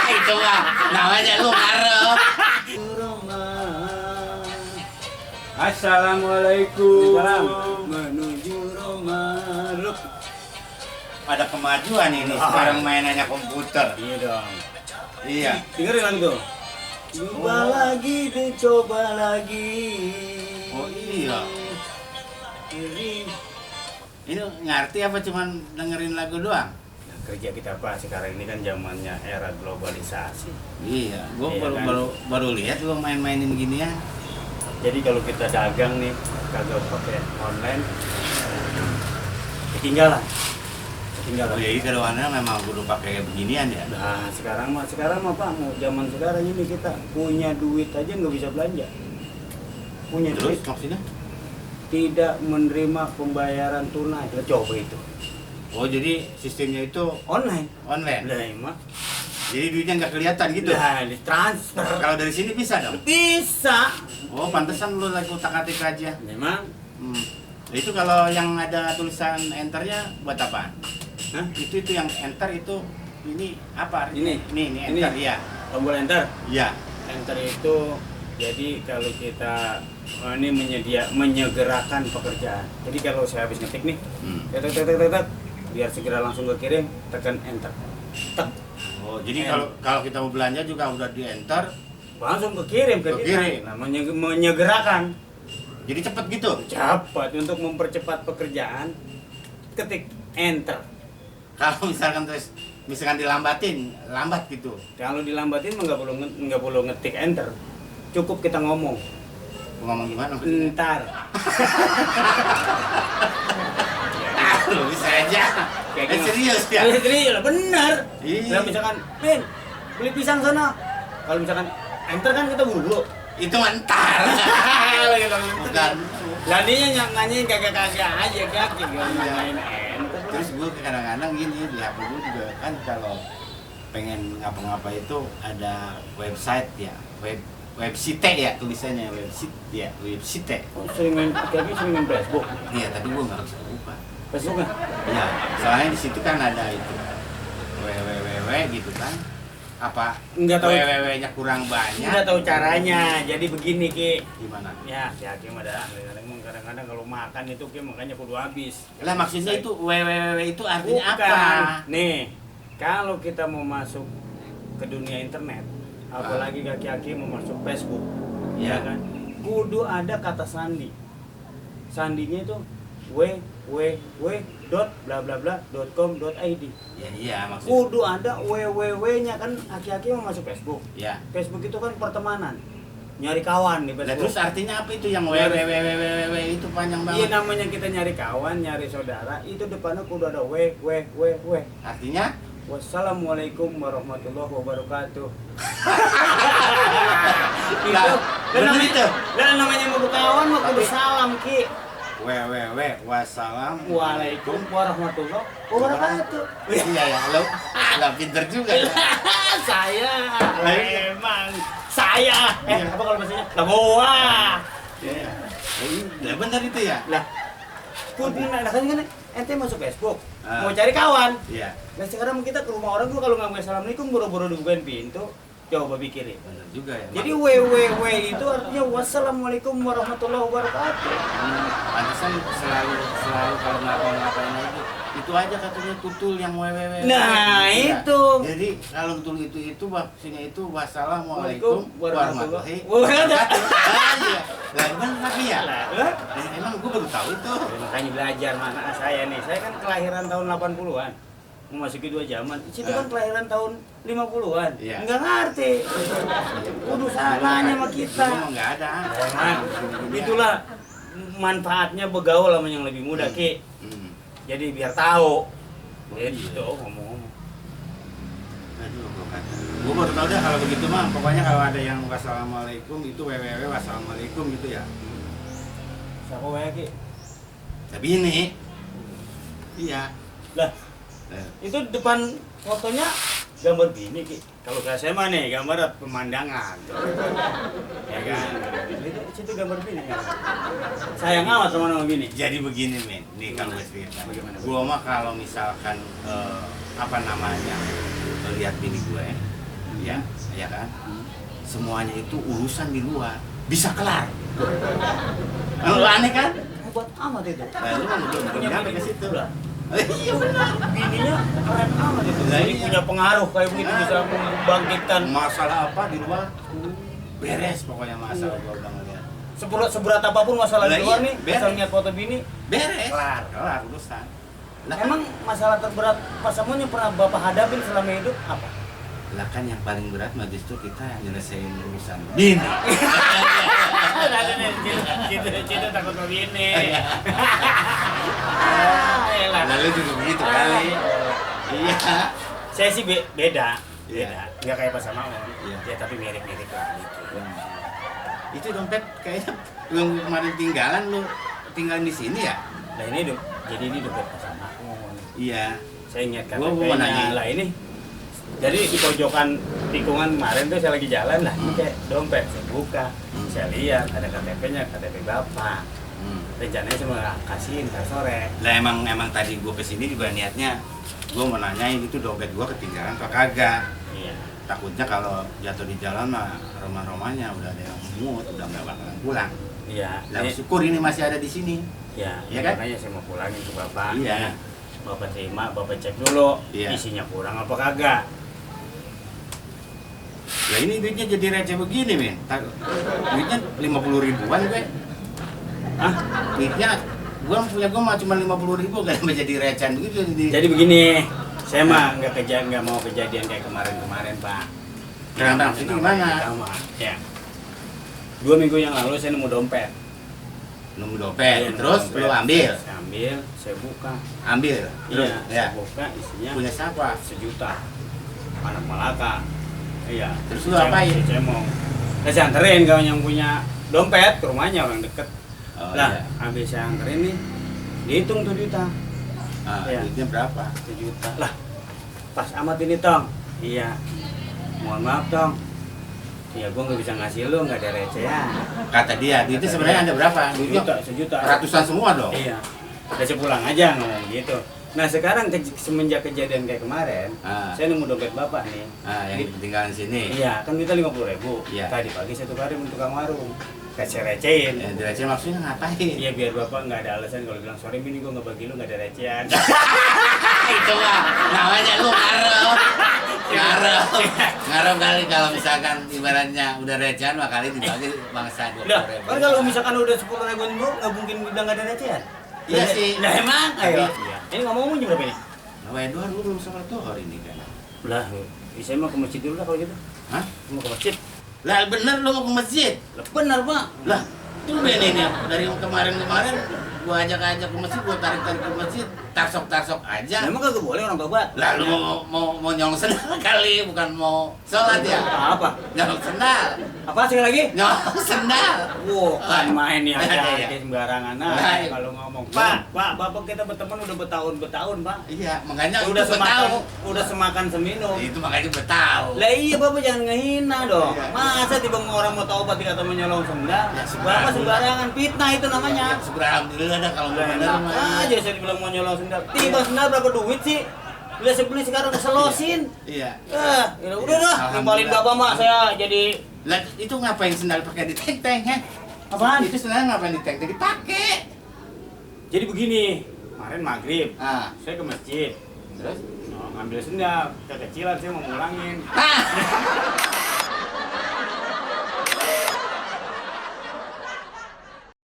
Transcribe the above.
Itu mah namanya lu ngarep. Assalamualaikum. Menuju Roma. Ada kemajuan ini sekarang mainannya komputer. Iya dong. Iya. Dengerin lagu tuh. Coba lagi, dicoba lagi. Oh iya. Ini ngerti apa cuman dengerin lagu doang? Nah, kerja kita apa sekarang ini kan zamannya era globalisasi. Iya, gua Iya, kan? baru lihat lu main-mainin ginian. Jadi kalau kita dagang nih kagak pakai online, ketinggalan. Oh iya, kedepannya memang kudu pakai beginian ya. Nah sekarang mah Pak, mau zaman sekarang ini kita punya duit aja nggak bisa belanja. Punya Terus duit maksudnya? tidak menerima pembayaran tunai. Coba itu Oh jadi sistemnya itu online. online. Lah emang. Jadi duitnya nggak kelihatan gitu. Nah, di transfer. Kalau dari sini bisa dong. Bisa. Oh pantesan lu lagi utak-atik aja. Memang. Itu kalau yang ada tulisan enternya buat apa? Hah? Itu yang enter itu ini apa? Ini enter ya. Tombol enter. Iya. Enter itu jadi kalau kita ini menyegerakan pekerjaan. Jadi kalau saya habis ngetik nih, tek, biar segera langsung kekirim, tekan enter. Tek. Oh, jadi kalau kita mau belanja juga udah di enter, Langsung kekirim ke kita. Nah, menyegerakan. jadi cepet gitu. Cepat untuk mempercepat pekerjaan. Ketik enter. Kalau misalkan dilambatin, lambat gitu. Kalau dilambatin mah nggak perlu ngetik enter. Cukup kita ngomong. Ngomong gimana? Ntar. Lu bisa aja. Kayak gini. Serius ya? Serius lah, benar. Iya. Kalau misalkan, Pin, beli pisang sana. Kalau misalkan enter kan kita buru-buru. Itu entar. Bukan. Lah dia nanyain kagak-kagak aja kaki main enter. Terus gue kadang-kadang gini di HP gue juga kan kalau pengen ngapa-ngapa itu ada website ya, website ya tulisannya website. Oh, sering main Facebook. Iya, tapi gue nggak bisa lupa. Facebook kan? Iya, soalnya di situ kan ada itu www gitu kan. Apa Nggak tahu. www-nya kurang banyak. Nggak tahu caranya. Jadi begini Ki. Gimana? Ya, si Hakim ada. Kadang-kadang kalau makan itu Ki makanya kudu habis. Lah maksudnya itu www itu artinya Bukan. apa? Nih, kalau kita mau masuk ke dunia internet, apalagi kaki-kaki mau masuk Facebook, Ya. ya kan? Kudu ada kata sandi. Sandinya itu www.blablabla.com.id. Ya iya maksudnya. Kudu ada www-nya kan kaki-kaki mau masuk Facebook. Ya. Facebook itu kan pertemanan. Nyari kawan di Lah Facebook. terus artinya apa itu yang www itu panjang Iya banget? namanya kita nyari kawan, nyari saudara, itu depannya kudu ada w. Artinya? Wassalamualaikum warahmatullahi wabarakatuh. Lah, bener itu. Lah namanya mau kawan mau kudu salam Ki. www wassalam Waalaikum warahmatullahi wabarakatuh. Iya ya, lo lah pinter juga ya. Saya memang saya apa kalau bahasanya? Lah gua. Iya. Lah bener itu ya? Lah kudu kan ente masuk Facebook Ah. mau cari kawan. Iya. Nah sekarang kita ke rumah orang gua kalau nggak mau assalamualaikum buru-buru dibukain pintu. Coba pikirin. Bener juga ya. Jadi www itu artinya wassalamualaikum warahmatullahi wabarakatuh. Pantesan selalu kalau ngapain itu aja katanya tutul yang www. Nah, Iya. itu. Jadi kalau tutul itu maksudnya itu wassalamualaikum warahmatullahi wabarakatuh. wabarakatuh. Iya. Lah bener tapi ya. Lah, Emang gue baru tahu itu. makanya belajar mana saya nih. Saya kan kelahiran tahun 80-an. Memasuki 2 zaman. Situ kan kelahiran tahun 50-an. Iya. Enggak ngerti. Kudu salahnya sama kita. Emang nggak ada. Nah, itulah manfaatnya bergaul sama yang lebih muda, Ki. Jadi biar tahu. Gitu ngomong-ngomong. Aduh, gue baru tahu dah kalau begitu mah. Pokoknya kalau ada yang wassalamualaikum itu www wassalamualaikum gitu ya. Siapa wae, Ki? Tapi ini, iya. Lah, itu depan fotonya gambar bini Ki. Kalau ke SMA nih gambar pemandangan. Ya kan? Itu gambar bini kan. Sayang amat sama bini. Jadi begini men, nih kalau gue cerita. Bagaimana? Gue mah kalau misalkan apa namanya lihat bini gue, ya kan, semuanya itu urusan di luar bisa kelar. Lu aneh kan? Hebat amat itu. Lalu belum nyampe ke situ lah. Iya benar. Bininya keren amat itu. Lah, Jadi iya. punya pengaruh kayak begitu bisa membangkitkan. Masalah apa di luar beres pokoknya masalah gua udah ngeliat. Seberat apapun masalah Lah, di luar iya, nih, beres. asal lihat foto bini, Beres. kelar. Urusan. Nah, emang masalah terberat pasangan yang pernah Bapak hadapin selama hidup apa? Lah kan yang paling berat mah justru kita yang nyelesain urusan bini. Cinta takut sama bini. Lalu juga begitu kali. Iya. Saya sih beda. Iya. Nggak kayak pasangan. Iya. Ya tapi mirip-mirip lah gitu. Itu dompet kayaknya lu kemarin tinggalan lu tinggal di sini ya? Nah ini jadi ini dompet pasangan. Iya. Saya ingat Gua mau nanya. KTP-nya lah ini. Jadi di pojokan tikungan kemarin tuh saya lagi jalan lah, ini kayak dompet saya buka, saya lihat ada KTP-nya, KTP Bapak. Rencananya cuma kasihin ntar sore. Lah emang tadi gua kesini juga niatnya gua mau nanyain itu dompet gua ketinggalan apa kagak. Iya. Takutnya kalau jatuh di jalan mah rumah-rumahnya udah ada yang mut, udah nggak bakalan pulang. Iya. Lah syukur ini masih ada di sini. Ya, Iya kan? makanya saya mau pulangin ke Bapak. Iya. Bapak terima, Bapak cek dulu Iya. isinya kurang apa kagak. Ya ini duitnya jadi receh begini, Min. Duitnya 50 ribuan gue. Hah? Duitnya gua mah cuma 50 ribu gak jadi recehan begitu Jadi begini, saya mah nggak mau kejadian kayak kemarin-kemarin, Pak. Kenapa? Itu gimana? Ya. 2 minggu yang lalu saya nemu dompet. Nemu dompet, Iya, terus dompet. lu ambil, Saya ambil, saya buka. terus Iya, ya saya buka isinya punya siapa? 1 juta. Anak Malaka. Iya. Terus lu apain? Saya cemong. Saya anterin kawan yang punya dompet ke rumahnya orang deket. Oh, Lah, iya. habis saya anterin nih, dihitung 2 juta. Ah, Iya. duitnya berapa? 1 juta. Lah, pas amat ini Tong. Iya. Mohon maaf Tong. Ya gua nggak bisa ngasih lu, nggak ada recehan. Kata dia, duitnya sebenarnya ada berapa? Duitnya 1 juta. ratusan semua dong. Iya. Udah saya pulang aja ngomong gitu. Nah sekarang semenjak kejadian kayak kemarin, saya nemu dompet Bapak nih. Yang ketinggalan sini. Iya, kan kita 50.000. Iya. Tadi pagi saya tukarin untuk tukang warung. Saya recehin. Direcehin maksudnya ngapain? Iya biar Bapak nggak ada alasan kalau bilang sorry bini gua nggak bagi lu nggak ada recehan. Itu mah namanya lu ngarep kali kalau misalkan ibaratnya udah recehan mah kali dibagi bangsa 20.000. Nah, kan kalau misalkan udah 10.000 nggak mungkin bilang nggak ada recehan. Iya sih. Nah emang, ayo. Iya. Ini ngomong jam berapa ini? Nah, Edward lu belum sholat duhur ini kan. Lah, saya mau ke masjid dulu lah kalau gitu. Hah? Mau ke masjid. Lah bener lu mau ke masjid? Lah benar Pak. Lah, tuh ini dari kemarin-kemarin gua ajak-ajak ke masjid, gua tarik-tarik ke masjid, tarsok-tarsok aja. Emang kagak boleh orang tobat? Lah lu mau nyolong sendal kali, bukan mau sholat ya? Apa? Nyolong sendal. Apa sekali lagi? Nyolong sendal. Wow, kan main nih aja Iya. kayak sembarangan Nah, aja kalau ngomong. Pak, Bapak kita berteman udah bertahun-tahun, Pak. Iya, makanya Udah itu bertahu. udah semakan seminum. Itu makanya bertahu. Lah iya Bapak jangan ngehina dong. Iya. Masa tiba orang mau taubat dikata menyolong sendal? Ya, Bapak sembarangan fitnah itu namanya. Ya, alhamdulillah dah kalau Lah bener enak mah. aja saya dibilang mau nyolong sendal. Tiba sendal berapa duit sih? Udah saya beli sekarang keselosin. Iya. Udah dah, nimbalin Bapak mak saya jadi Lah itu ngapain sendal pakai di teng-teng ya? apaan? Itu sendal ngapain di teng-teng dipakai? Jadi begini, kemarin maghrib, Ah, saya ke masjid, terus? ngambil sendal, kekecilan saya mau ngulangin. Ah,